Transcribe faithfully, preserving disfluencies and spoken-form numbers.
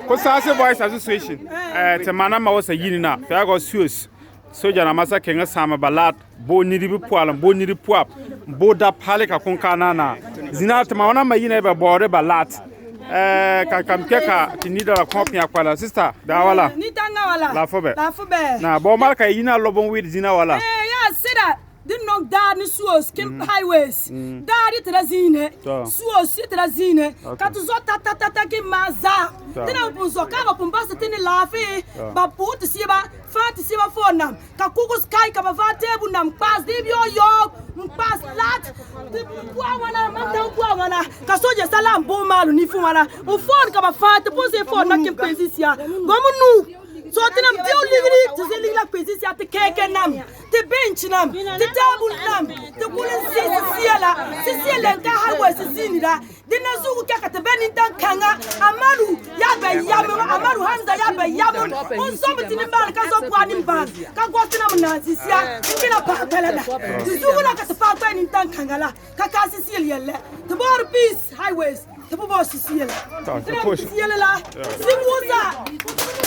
Kusasi Voice Association, eh, ti maana ma wasa yini na fɛ gɔ suos. Soja na masa kɛŋɛ sama ba lat, bo niri bi pual, bo niri puap, bo dap hali ka kun kana na. Zina ti maana ma yini bɛ bɔre ba lat. Eh, ka kam kɛ ka ti ni dala kɔn pia kwala. Sister, bɛ a wala? Ni tanga wala? Laafo bɛ. Laafo bɛ. Na, bo mal ka yini lɔbɔn wit zina wala? Eh, ya sida. Din nɔŋ daari ni suos kin highways. Daari tira zine. Suos tira zine. Ka ti zɔ ta ta ta ta kin ma za. Tina pun zɔ ka ba pun basa tini laafi. Ba pu ti si ba, fa ti si ba phone nam. Ka kukus kai ka ba va tebu nam kpas di bi yo yo. Kpas lat. Ti bua wana, man ta bua wana. Ka soja salam bo malu ni fu wana. U phone ka ba fa ti pun si phone na kin kpesi sia. Gomu nu. So ti nam diu ligiri, ti si ligila kpesi sia ti keke nam. Ti bench nam, ti table nam, ti kulin si, si siyala, si siyala ka highway si sinira. Dina zugu kɛ ka ti bɛ ni tan kanga, amalu ya bɛ yamu, amalu Hamza ya bɛ yamu. Un so bi ti ni mbal, ka so kwa ni mbal, ka gwa ti nam na si siya, ti kina pa bɛlɛ na. Ti zugu na ka ti pa kwa ni tan kanga la, ka ka si siyala yɛlɛ. Ti bor peace highways. Ti bu bo si siyala. Ti bu bo si siyala la. Si musa.